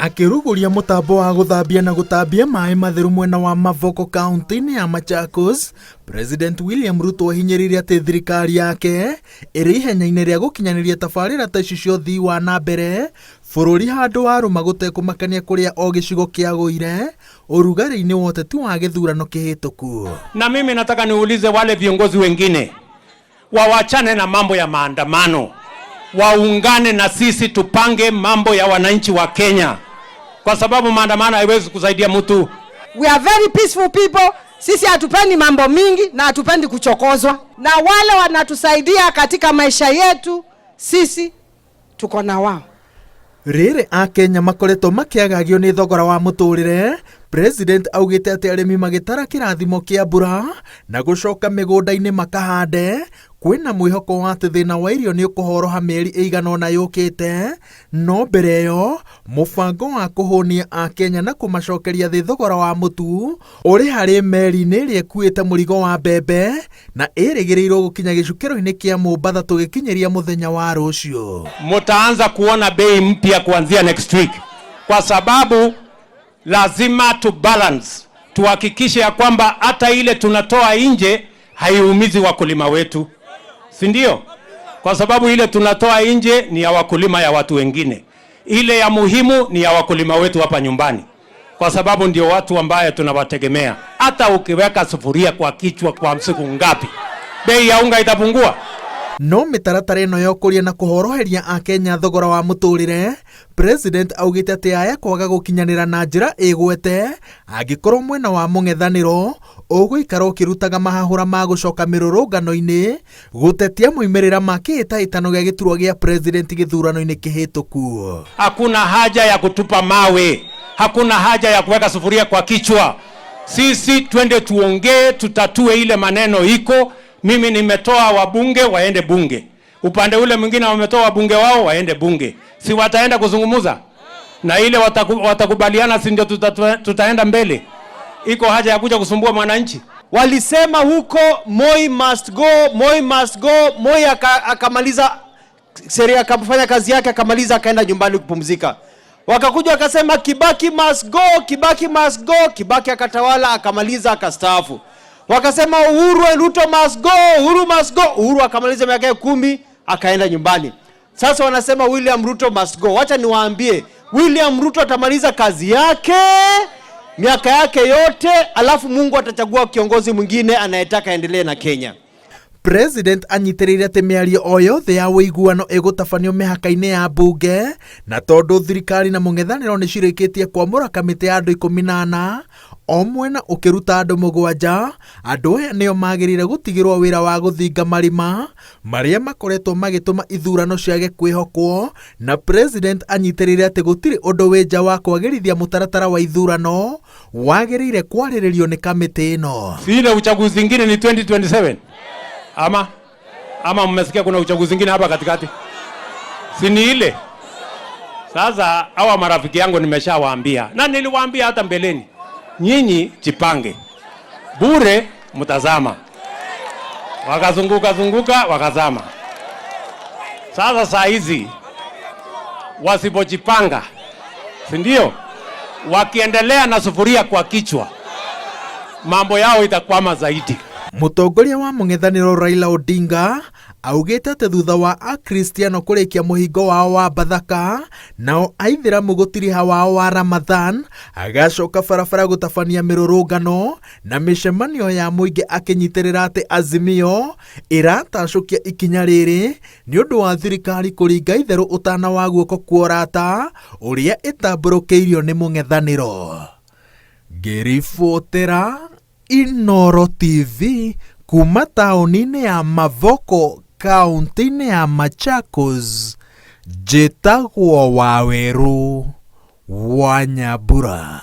Akĩrugũria mũtambo wa gũthambia na gũtambia maĩ matheru mwena wa Mavoko kaunti-inĩ ya Machakos, President William Ruto ahinyĩrĩirie atĩ thirikari yake ĩrĩ ihenya-inĩ rĩa gũkinyanĩria tabarĩra ta ici cia ũthii wa na mbere bũrũri handũ warũma gũtekũmakania kũrĩa o gĩcigo kĩagũire ũrugarĩ-inĩ wa ũteti wa gĩthurano kĩhĩtũku. Na mimi nataka niulize wale viongozi wengine wawachane na mambo ya maandamano, waungane na sisi tupange mambo ya wananchi wa Kenya, kwa sababu maandamano haiwezi kusaidia mtu. We are very peaceful people. Sisi hatupendi mambo mingi na hatupendi kuchokozwa, na wale wanatusaidia katika maisha yetu, sisi tuko na wao. Rĩrĩ Akenya makoretwo makĩagagio nĩ thogora wa mũtũrĩre, President augĩte atĩ arĩmi magĩtara kĩrathimo kĩa mbura na gũcoka mĩgũnda-inĩ makahande, kwĩna mwĩhoko wa atĩ thĩna wa irio nĩ ũkũhoroha mĩeri ĩigana ũna yũkĩte, no mbere ĩyo mũbango wa kũhũnia Akenya na kũmacokeria thĩ thogora wa mũtu ũrĩ harĩ meri-inĩ ĩrĩa ĩkuĩte mũrigo wa mbembe na ĩrĩgĩrĩirwo gũkinya gĩcukĩro-inĩ kĩa Mombatha tũgĩkinyĩria mũthenya wa rũciũ. Mutaanza kuona bei mpya kuanzia next week, kwa sababu lazima tu balance, tuhakikishe ya kwamba hata ile tunatoa nje haiumizi wakulima wetu, si ndio? Kwa sababu ile tunatoa nje ni ya wakulima ya watu wengine, ile ya muhimu ni ya wakulima wetu hapa nyumbani, kwa sababu ndio watu ambaye tunawategemea. Hata ukiweka sufuria kwa kichwa kwa siku ngapi, bei ya unga itapungua? No mĩtaratara ĩno ya ũkũria na kũhoroheria Akenya thogora wa mũtũrĩre, President augĩte atĩ aya kwaga gũkinyanĩra na njĩra ĩgwete angĩkorwo mwena wa mũng'ethanĩro ũgũikara ũkĩrutaga mahahũra ma gũcoka mĩrũrũngano-inĩ gũtetia moimĩrĩra ma kĩhĩtahĩtano gĩa gĩturwa gĩa president gĩthurano-inĩ kĩhĩtũku. Hakuna haja ya kutupa mawe, hakuna haja ya kuweka sufuria kwa kichwa. Sisi twende tuongee, tutatue ile maneno iko. Mimi nimetoa wabunge waende bunge, upande ule mwingine wametoa wabunge wao waende bunge, si wataenda kuzungumuza na ile watakubaliana, si ndio tutaenda mbele? Iko haja ya kuja kusumbua mwananchi? Walisema huko Moi must go, Moi must go. Moi akamaliza sheria, akafanya kazi yake, akamaliza, akaenda nyumbani kupumzika. Wakakuja wakasema Kibaki must go, Kibaki must go. Kibaki akatawala, akamaliza, akastaafu. Wakasema Uhuru and Ruto must go, Uhuru must go. Uhuru akamaliza miaka yake 10 akaenda nyumbani. Sasa wanasema William Ruto must go. Wacha niwaambie, William Ruto atamaliza kazi yake miaka yake yote, alafu Mungu atachagua kiongozi mwingine anayetaka aendelee na Kenya. President anyitĩrĩire atĩ mĩario o yothe ya ũiguano ĩgũtabanio mĩhaka-inĩ ya mbunge na tondũ thirikari na mũng'ethanĩro nĩ cirĩkĩtie kwamũra kamĩtĩ ya andũ 14 o mwena ũkĩruta andũ 7, andũ aya nĩo magĩrĩire gũtigĩrwo wĩra wa gũthinga marima marĩa makoretwo magĩtũma ithurano ciage kwĩhokwo, na President anyitĩrĩire atĩ gũtirĩ ũndũ wĩ nja wa kwagĩrithia mũtaratara wa ithurano wagĩrĩire kwarĩrĩrio nĩ kamĩtĩ ĩno. Si ile uchaguzi ingine ni 2027 ama mmesikia kuna uchaguzi ingine hapa katikati? Si ni ile? Sasa hawa marafiki yangu nimeshawaambia, na niliwaambia hata mbeleni, nyinyi jipange, bure mtazama. Wakazunguka zunguka wakazama. Sasa saa hizi wasipojipanga, si ndio? Wakiendelea na sufuria kwa kichwa, mambo yao itakwama zaidi. Mũtongoria wa mũng'ethanĩro Raila Odinga augĩte atĩ thutha wa Akristiano kũrĩkia mũhingo wao wa Bathaka nao Aithĩramu gũtiriha wao wa Ramadhan, agacoka barabara gũtabania mĩrũrũngano na mĩcemanio ya mũingĩ akĩnyitĩrĩra atĩ Azimio ĩratacũkia ikinya rĩrĩ nĩ ũndũ wa thirikari kũringa itherũ ũtana wa guoko kwa ũrata ũrĩa ĩtambũrũkĩirio nĩ mũng'ethanĩro. Ngĩribotera Inooro TV kuma taũni-inĩ ya Mavoko kaunti-inĩ ya Machakos, njĩtagwo Wawerũ wa Nyambura.